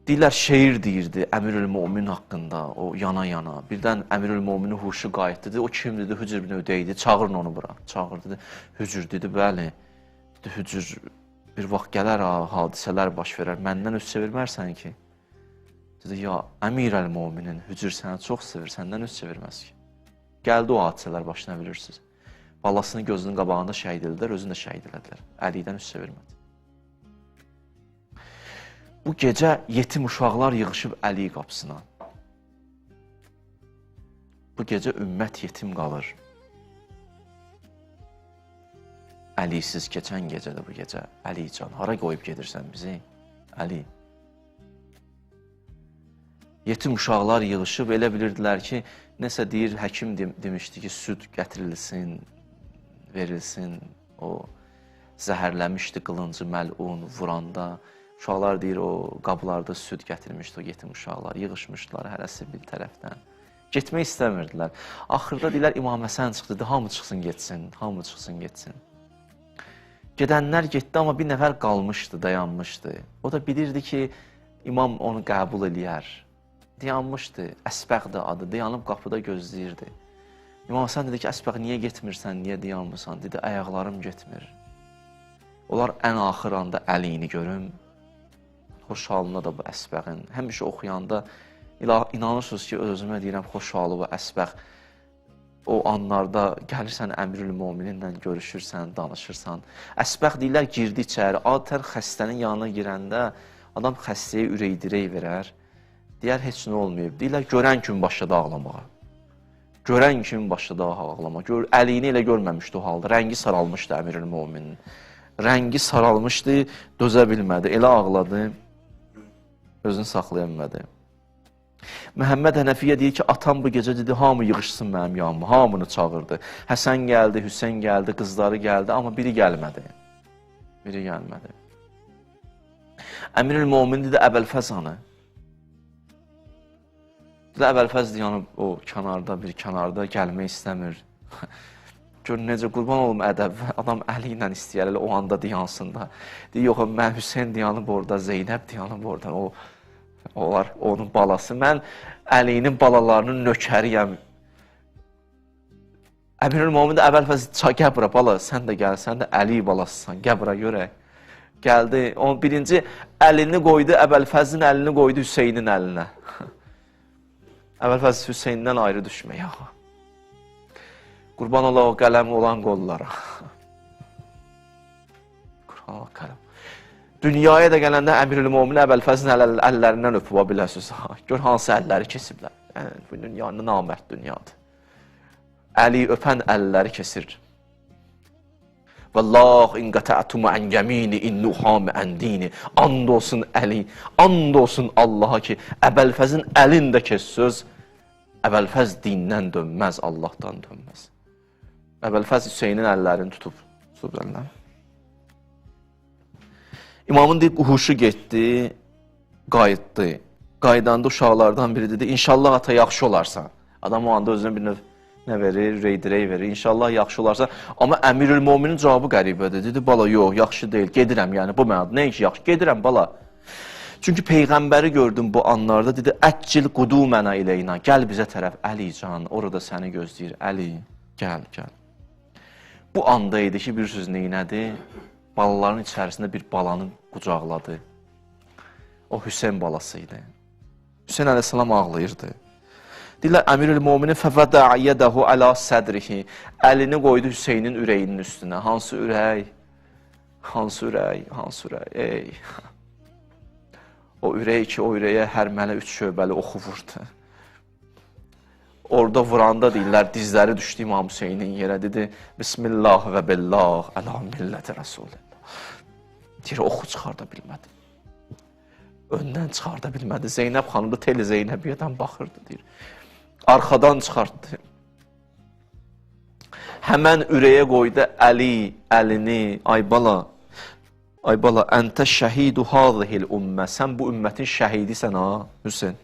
Deyirlər, şeir deyirdi Əmirül Mömin haqqında, o yana-yana. Birdən Əmirül Möminin huşu qayıtdı, dedi, o kim dedi, Hücr ibn Üdey idi, çağırın onu bura. Çağır dedi, Hücr dedi, bəli. Dedi, Hücr bir vaxt gələr, ha, hadisələr baş verər, məndən üz çevirmərsən ki. Dedi, ya Əmirül Möminin, Hücr səni çox sevir, səndən üz çevirməz ki. Gəldi o hadisələr başına, bilirsiniz. Balasının gözünün qabağında şəhid edildilər, özünü də şəhid elədilər. Əlidən üz çevirmədi. Bu gecə yetim uşaqlar yığışıb Əli qapısına. Bu gecə ümmət yetim qalır. Əlisiz keçən gecədir bu gecə. Əli can, hara qoyub gedirsən bizi? Əli. Yetim uşaqlar yığışıb elə bilirdilər ki, nəsə deyir, həkim demişdi ki, süd gətirilsin, verilsin, o Zəhərləmişdi qılıncı məlun vuranda. Uşaqlar deyir, o qablarda süd gətirmişdi o yetim uşaqlar. Yığışmışdılar hərəsi bir tərəfdən. Getmək istəmirdilər. Axırda deyirlər, İmam Həsən çıxdı, dedi, hamı çıxsın getsin, hamı çıxsın getsin. Gedənlər getdi, amma bir nəfər qalmışdı, dayanmışdı. O da bilirdi ki, imam onu qəbul eləyər. Dayanmışdı, Əsbəqdir adı, dayanıb qapıda gözləyirdi. İmam Həsən dedi ki, Əsbəq niyə getmirsən, niyə dayanmırsan? Dedi, ayaqlarım getmir. Onlar ən axır anda əlini görüm. Xoş halına da bu Əsbəqin. Həmişə oxuyanda inanırsınız ki, öz-özümə deyirəm, xoş halı bu Əsbəq. O anlarda gəlirsən Əmirül Mömininlə görüşürsən, danışırsan. Əsbəq deyirlər, girdi içəri. Adətən xəstənin yanına girəndə adam xəstəyə ürək dirək verər. Deyər, heç nə olmayıb. Deyirlər, görən kimi başladı ağlamağa. Görən kimi başladı ağlamağa. Əlini elə görməmişdi o halda. Rəngi saralmışdı Əmirül Möminin. Rəngi saralmışdı, dözə bilmədi. Elə ağladı, özünü saxlaya bilmədi. Məhəmməd Hənəfiyyə deyir ki, atam bu gecə dedi, hamı yığışsın mənim yanıma, hamını çağırdı. Həsən gəldi, Hüseyn gəldi, qızları gəldi, amma biri gəlmədi. Biri gəlmədi. Əmirül Mömin dedi, Əbəlfəz hanı? Dedi, Əbəlfəz dayanıb o kənarda, bir kənarda gəlmək istəmir. Gör necə qurban olum ədəb, adam əli ilə istəyər, elə o anda dayansın da. Deyir, yox, mən Hüseyn dayanıb orada, Zeynəb dayanıb orada, onlar onun balası. Mən Əlinin balalarının nökəriyəm. Əmirül Mömin də əvvəl gəl bura bala, sən də gəl, sən də Əli balasısan, gəl bura görək. Gəldi, o birinci əlini qoydu, Əbəlfəzin əlini qoydu Hüseynin əlinə. Əbəlfəz Hüseyndən ayrı düşmək. Qurban ola o qələm olan qollara. Qurban ola qələm. Dünyaya da gələndə Əmirül Mömin Əbəlfəzin əllərindən öpüb, biləsiniz. Gör hansı əlləri kesiblər. Yəni, bu dünya namərd dünyadır. Əli öpən əlləri kesir. Vallah in qata'tum an yamini in nuham an dini. And olsun Əli, and olsun Allaha ki, Əbəlfəzin əlini də kessöz. Əbəlfəz dindən dönməz, Allahdan dönməz. Əbəlfəz Hüseynin əllərini tutub, tutub əllərini. İmamın deyib, huşu getdi, qayıtdı. Qayıdanda uşaqlardan biri dedi, inşallah ata yaxşı olarsan. Adam o anda özünə bir növ nə verir, ürək dirək verir, inşallah yaxşı olarsan. Amma Əmirül Möminin cavabı qəribədir. Dedi, bala, yox, yaxşı deyil, gedirəm, yəni bu mənada. Nəinki yaxşı, gedirəm, bala. Çünki Peyğəmbəri gördüm bu anlarda, dedi, əccil qudumənə iləyna, gəl bizə tərəf, Əli can, orada səni gözləyir, Əli, gəl, gəl. Bu anda idi ki, bir söz neynədi? Balaların içərisində bir balanı qucaqladı. O Hüseyn balası idi. Hüseyn əleyhissalam ağlayırdı. Deyirlər, Əmirül Möminin fəvədə yədəhu əla sədrihi. Əlini qoydu Hüseynin ürəyinin üstünə. Hansı ürək? Hansı ürək? Hansı ürək? Ey! O ürək ki, o ürəyə hərmələ 3 şöbəli oxu vurdu. Orada vuranda deyirlər, dizləri düşdü İmam Hüseynin yerə. Dedi, Bismillah və billah, əla milləti Rasulillah. Deyir, oxu çıxarda bilmədi. Öndən çıxarda bilmədi. Zeynəb xanım da Teli Zeynəbiyyədən baxırdı, deyir. Arxadan çıxartdı. Həmən ürəyə qoydu Əli, əlini, ay bala, ay bala, əntə şəhidu hazihil ümmə, sən bu ümmətin şəhidisən ha, Hüseyn.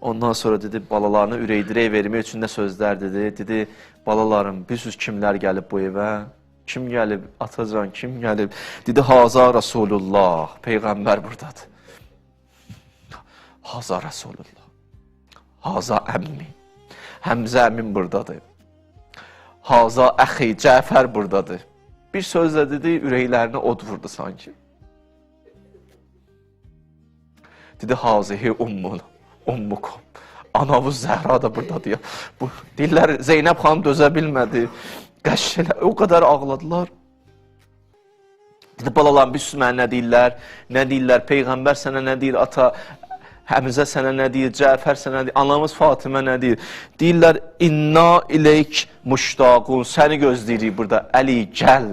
Ondan sonra dedi, balalarına ürək dirək vermək üçün nə sözlər dedi. Dedi, balalarım, bilirsiniz kimlər gəlib bu evə? Kim gəlib? Atacan, kim gəlib? Dedi, Haza Rasulullah, Peyğəmbər buradadır. Haza Rasulullah. Haza əmmi. Həmzə əmim buradadır. Haza əxi, Cəfər buradadır. Bir sözlə dedi, ürəklərinə od vurdu sanki. Dedi, hazihi ummun, ummukum. Anavuz Zəhra da buradadır ya. Bu, deyirlər, Zeynəb xanım dözə bilmədi. Qəş elə, o qədər ağladılar. Dedi, balalarım, bir sus mənə nə deyirlər? Nə deyirlər? Peyğəmbər sənə nə deyir, ata? Həmzə sənə nə deyir, Cəfər sənə nə deyir, anamız Fatimə nə deyir? Deyirlər, inna ileyk müştaqun, səni gözləyirik burada. Əli, gəl.